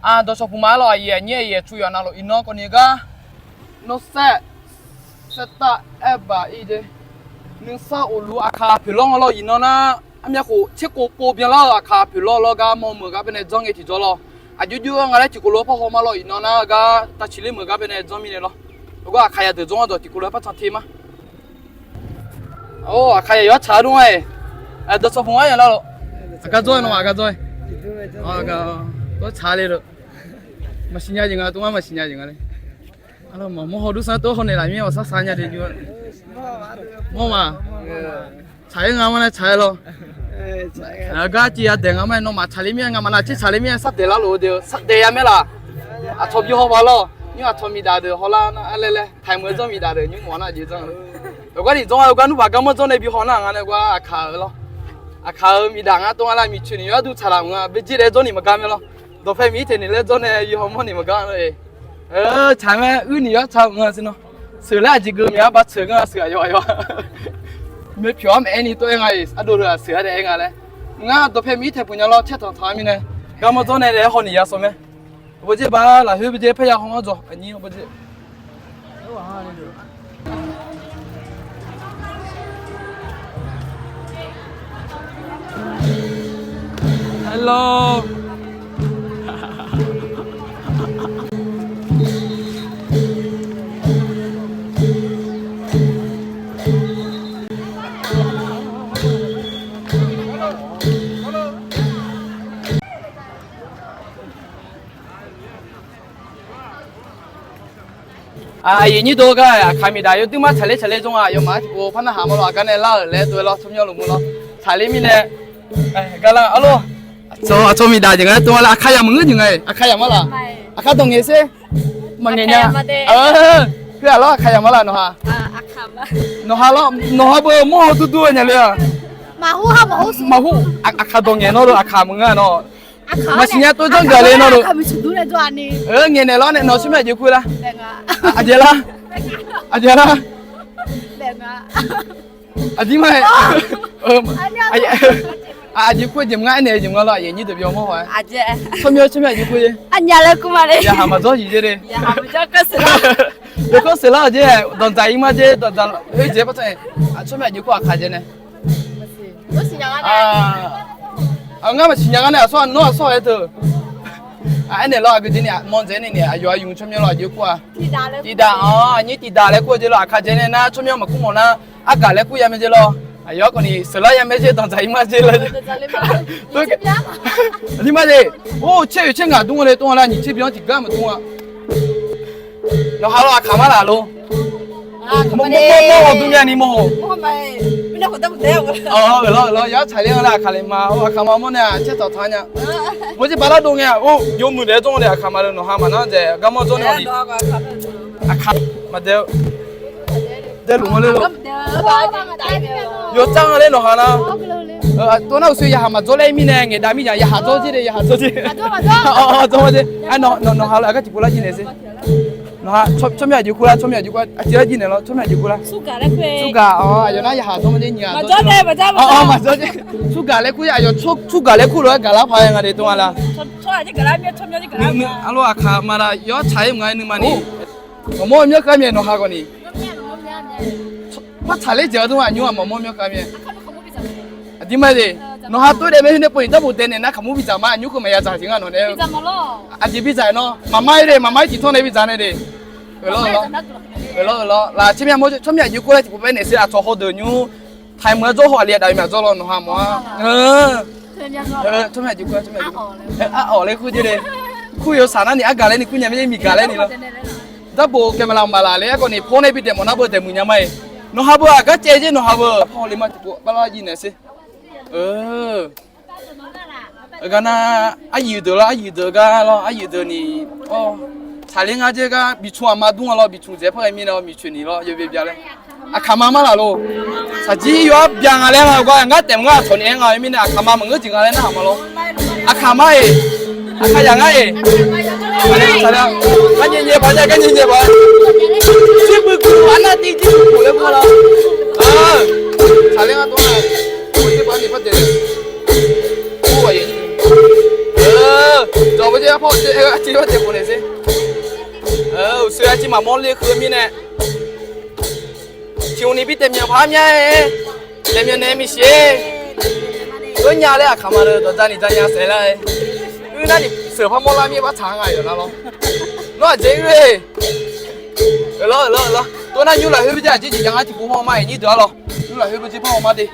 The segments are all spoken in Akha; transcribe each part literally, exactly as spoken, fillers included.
Aq, dawqshawq puq ma lawq, aqyuif aqnyir aqyuif aqtsu yawqha navluf iqnan khawf ni gar, nawr saer, saertav aer baq ir de. Nuisar uqluf aqkaq poeqlawr nga lawr iqnan nar, armyav khof tser kov pov byanlar-eu aqkaq poeqlawr lawr gar mawr meuq gar baenae janr ngae tiqjawr lawr. Aqjox jox-aer nga laer tiqkov lof-aer parhaw ma lawr iqnan nar gar tavciq ler meuq gar baenae janr mirnae lawr. Heugar aqkaq yadeuq dzawr-anr dawq tiqkov lof-aer par can te ma. Or, aqkaq yaq yawr tsaq-eu dur nga-iq. Dawqshawq puq ma yaq lar lawq. Aqgar dzawr-aer nawmaf aqgar dzawr-aer. Tsaq le lawq. Maqsiq nya jeq nga, tov ngar maqsiq nya jeq nga le. Arlawr, maqmawr haw dur sanr tov haw naeqlaf mir-a, awq sar sar nya de jur-a. Mawr ma. Tsaq-aer nga ma nae tsaq-aer lawr. Aqgar civ yadaeq nga ma-aer nawmaf tsaqler mir-a, ngamaf navtser tsaqler mir-a, sar daeq lar lof-eu de-eu sar daeq ya mae laf. Aqcawq bi haw ba lawr. Nymr aqcawq miqdaq deuq hawlar nar-aer laer laer, taiq meuq dzawr miqdaq deuq nymr mawf nar jeq dzanr-eu. Yawqgar ni dzawr-a, yawqgar nurbaq garmanr dzawr nae bi haw nar nga nae gar aqkaq-eu lawr. Aqkaq-euq miqdaq ngar tov nga laer miqcoeq ni yawr dur tsaqlaf mq nga, baejer daef dzawr ni maqgar mae lawr. Dawqpae miqir taeq ni laer dzawr nae bi haw mawr ni maqgar nar-e. Tsaq mae uir ni yawr tsaq-eu nga siq nawr. Sheuq laer aqjeq geuq mya-a ba tseuq ngar sheuq aqyawf aqyawf. Moepyawq-anr maqaer ni tov-aer nga-iq, ardov leu-aq sheuq-a daef-aer nga laer. Ngar dawqpae miqir taeq puq nya lawr caer tanq tanq-a mirnae, garmanr dzawr nae laer haw ni ya sawq mae. Bawjer ba lafkhoer bawjer paerya haw-anr dzawq aqnyir bawjer. Hello. Aqyuif nyir dov gar-aq, aqkaq miqdaq yawduir mar tsaqler tsaqler jawr nga, aqyawfmaf-anr tiqpov par narhaq ma lawr, aqgar nae lar-euq laer dov-aer lawr, tsawrmyanr luf mur lawr. Tsaqler mirnae, gar lar arlawr, aqcawq aqcawq miqdaq jeq nga-aer dov-a laer, aqkaq yamq ngeur jeq nga-iq, aqkaq yamq mar laf, aqkaq dawq ngaeq sher, maqngaeq nya. Khoer-aq lawr, aqkaq yamq mar laf nawq ha. Nawq ha lawr, nawq ha beu mawr haw dur dur-eu nya le-a. Maqhur, aqkaq dawq ngaeq nawr lo, aqkaq maqngeur nawr. Maqsiq nya tov janr gaq le nawr lo. Ngaeq naeq lawr nae nawq tsawrmyanr aqjeq kur lar. Aqjeq lar. Aqjeq lar. Aqdir ma. Aqjeq kur jeq mr ngar aernaeq jeq mr nga lawr, aqyuif nyir deuq byaw mawr haw-aer. Tsawrmyanr tsawrmyanr aqjeq kur-e. Yaqhaq maqdzawr jeq jer le. Yawkawr seqlar-awq jer, danqdzaq ir mar jer, danqdzaq khoer jeq par tsanr-ae. Tsawrmyanr aqjeq kur aqkaq jae nae. Ngar maqsiq nya gar nae aqsawr nawr aqsawr-aer teu. Aernaeq lawr, aqgeu jeq ni mawr dzaeq nae ni aqyawf aqyuif tsawrmyanr lawr aqjeq kur-a. Tiqdaq-awr aqnyir tiqdaq laer kur-eu jeq lawr, aqkaq jae nae nar tsawrmyanr maqkur mawf nar, argaq laer kur ya mae jer lawr. Aqyawf-anr khawf ni sheuqlar ya mae jer, danqdzaq ir mar jer lawr. Aqdir mar jeq. Or, caer oeq caer ngaq dur nga nae tov nga laer, nyiq tser byan-anr tiqgar maqdur nga. Nawq ha lawr, aqkaq mar laf lor. Mawr mawr mawr haw dur myav ni mawr haw. Euq lawr euq lawr, yar tsaqler nga laer aqkaq le ma, aqkaq ma mawr nae-aq caer tawq taq nya. Bawjer bala dov ngae-aq, or, yawmuiq daef-aer dzawr nga le, aqkaq ma le nawq ha maqnar dzaeq, garmanr dzawr nae haw ni. Aqkaq maqdaef-eu. Daefluf nga le lor. Yawtsar nga le nawq ha nar. Tov nar uqshoe yaqhaq maqdzawr laer mirnae ngaeqdav mirnya, yaqhaq dzawr jer de, yaqhaq dzawr jer. Nawq ha lor, aqgar tiqpov lar jir naeq sher. Nawq ha tsawrmyanr aqjeq kur lar, tsawrmyanr aqjeq kur lar, aqjeq lar jir naeq lawr, tsawrmyanr aqjeq kur lar. Surgaq laer kur-e. Surgaq-awr aqyawf nar yaqhaq dzawr ma jer nyiq-a dzawr. Maqdzawr jer. Surgaq laer kur-e, aqyawf surgaq laer kur lof-aer gaqlar paq-aer nga de tov nga la. Arlawr aqkaq ma la yawr tsaq-ir mq nga-aer nuima ni. Maqmawr-eu myanr kar myav nawq ha khawf ni. Par tsaqler jeq-eu dur aqnymr-aq maqmawr myanr kar myav. Aqdir ma de. Nawq ha tov daef mae heu nae pov-iq darbof dae naeq nar kaqmur bidzaq ma, aqnymr keuv maqya dzaq jeq nga nawq nae. Aqjeq bidzaq-aer nawr maqmar-ir de, maqmar-ir tiqtawr nae bidzaq nae de. Euq lawr euq lawr. Euq lawr euq lawr, laf tser myav mawr tsawrmyanr aqjeq kur lar tiqpov bae naeq sher, aqcawq hawdeuq nymr. Taiq meuq-aer dzawr haw aqli aqdaq-eu myaq dzawr lawr nawq ha mawr-a. Tsawrmyanr aqjeq kur, tsawrmyanr aqjeq kur. Ar awq laer kur jer de. Kur yawsaq nar ni argaq laer ni kur nya mae, miqgaq laer ni lawr. Darbof kaeq maqlaq maqlaq le-aer khawf ni paw nae bi daeq mawf nar beu daeq muiq nya ma-iq. Nawq ha beu aqgar caev jer nawq ha beu. Paw le ma tiqpov bar lar jir naeq sher. Gar nar, aryuif deuq lawr, aryuif deuq gar lawr, aryuif deuq ni, tsaqler ngar jer gar bicmq aqma dur nga lawr, bicmq dzaeq par ghae mirnae miqcoeq ni lawr, yawbyav byav laer. Aqkaq ma mar laf lor. Saqjir yawr-aer byav nga laer nga gar ngar taef mq ngar aqcawq ni-aer nga mirnae aqkaq ma maqngeur jeq nga laer narhaq ma lor. Aqkaq ma-iq, aqkaq yaq ngar-iq. Gar nyae nyae ba nya, gar nyae nyae ba. Sirbuiq guq arnav tiv jir guq laer kur lawr. Tsaqler ngar dov-a. Jir ba ni par daeq. Kur aqyuif. Jawq ba Arpawr-eu aer-eu arciv-anr daeqkhof naeq sher. Uqshoe arciv maqmawr ler keuv mirnae, tiq ghaq ni bi taef myanq paq-aer mya-aer, taef myanq naeq miqsiq-aer, oer nya laer aqkaq ma-eu dawq dzani dzanya saef lar-aer, oer nar ni seuq par mawr lar mir-aer par tsaq-a nga yawqnan lawr. Nawr aqjeq oer-e. Euqlawr, euqlawr, euqlawr. Tov nar nymr lafkhoer beujeq aqjeq jeq ya ngar tiqpov par haw ma-iq nyir deuq-ar lawr. Nymr lafkhoer beujeq par haw ma de.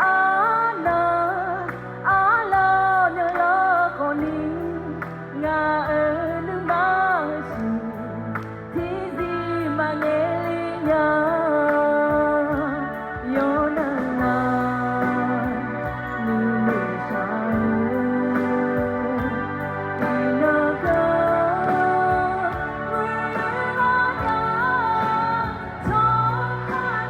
Arnan, arlawr nymrlawr khawfni, ngaq-euq nuima-eu siq, tiqzir maqngaeq le nya. Yawqnan-aq, nuinoeq shaq-eu, iqnan keuv, muiq-eu lar nya, tsawrhaq tiqtiv.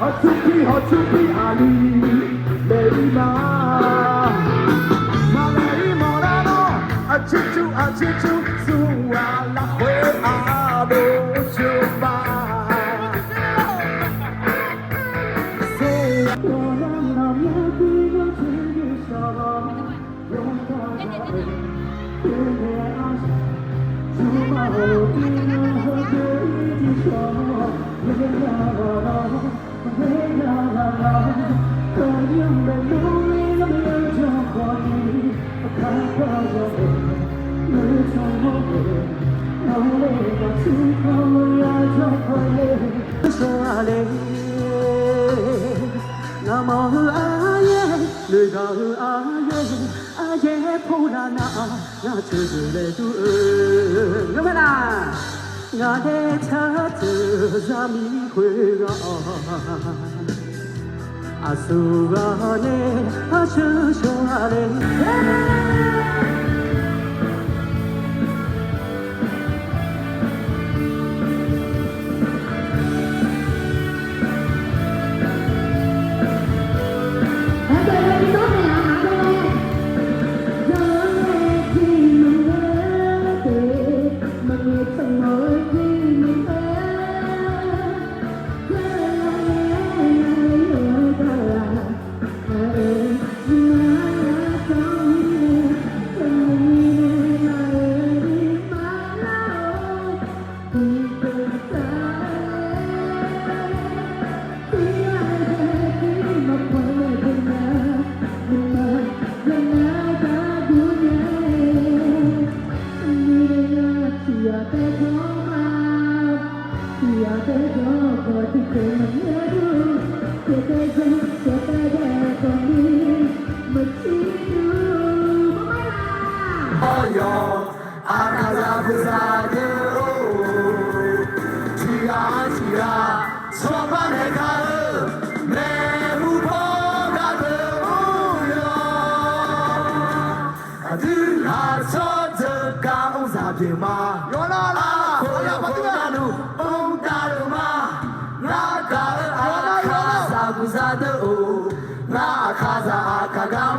Aqcurpir hawqcurpir aqli laeq-ir ma. Maqlaeq-ir mawf lar nawr, aqcurcur aqcurcur tsawrhaq lafkhoer aqdov coer ma. Ngamawr-eu aryaer, noeqgaq-eu aryaer, aryaer pov lar nar-aq, ngar ceuqdeuq laeqdur-eu, ngeur mae laq. Ngaq nae taq teu zaqmiq khoerghaq-awq, aqsur ghaq nae par sheuq shawr-a le. Aqkaqzaq buqzaq deuq-or, tiqghaq tiqghaq tsawrbar naeq kar-eu, maeqhu paw gaq deuq-or yawq. Aqdui ghaq tsawrjeuq gar mrzaq pyeuf ma. Aqkhof yawqkhof navluf mr davluf ma. Ngar gaq-eu aqkaqzaq buqzaq deuq-or, ngar aqkaqzaq aqkaq gar